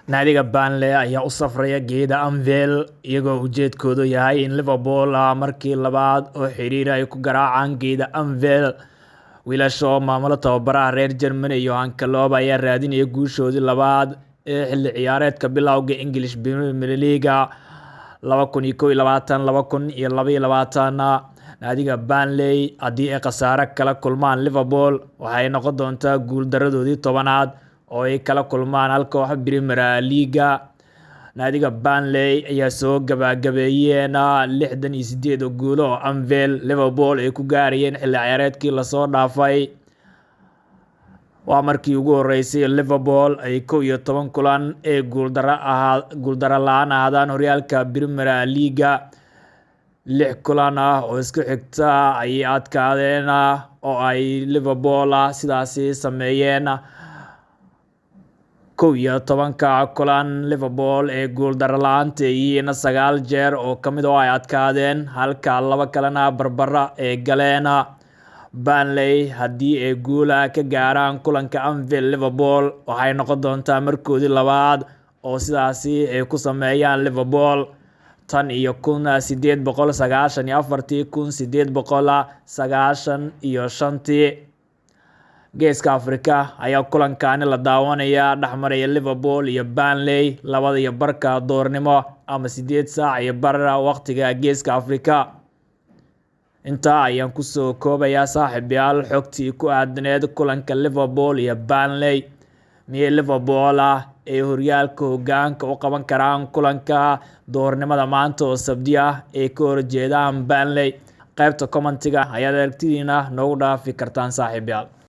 Naadiga Burnley ayaa u safraya geeda Anfield iyagoo ujeedkoodu yahay in Liverpool markii labaad oo xiriir ay ku garaacaan geeda Anfield. Wiilasha oo maamula tababaraha reer Germany Jurgen Klopp ayaa raadinaya guushoodii labaad ee xilli ciyaareedka bilowga English Premier League 2021-2022. Naadiga Burnley haddii ay khasaare kala kulmaan Liverpool, waxay noqon doontaa guuldaradoodii 10aad oo ay kala kulmaan hal koox Premier League. Naadiga Burnley ayaa soo gabagabeeyeen 68 guulo oo Anfield Liverpool ay ku gaarayeen xilli ciyaareedkii lasoo dhaafay. Waa markii ugu horeysay Liverpool ay 11 kulan ee guuldaro la'aan ahaadaan horyaalka Premier League. 6 kulan ah oo isku xigta ayay adkaadeen oo ay Liverpool sidaasi sameeyeen. 11-ka kulan Liverpool ee guuldaro la'aanta yihiin 9 jeer oo kamid oo ay adkaadeen, halka 2 kalena barbara ay galeen. Burnley haddii ay guul ka gaaraan kulanka Anfield Liverpool, waxay noqon doontaa markoodii labaad oo sidaasi ay ku sameeyaan Liverpool tan iyo 1894-tii 1895-tii. Geeska Afrika ayaa kulankani la daawanaya dhexmaraya Liverpool iyo Burnley 2:15 duhurnimo ama 8:15 waqtiga Geeska Afrika. Intaa ayaan kusoo koobayaa, saaxiibayaal, xogtii ku aadneed kulanka Liverpool iyo Burnley. Miyay Liverpool ay horyaalka hoggaanka u qaban karaan kulanka duhurnimada maanta oo Sabti ah ay ka horjeedaan Burnley? Qaybta commentiga ayaad aragtidiina noogu dhaafi kartaan, saaxiibayaal.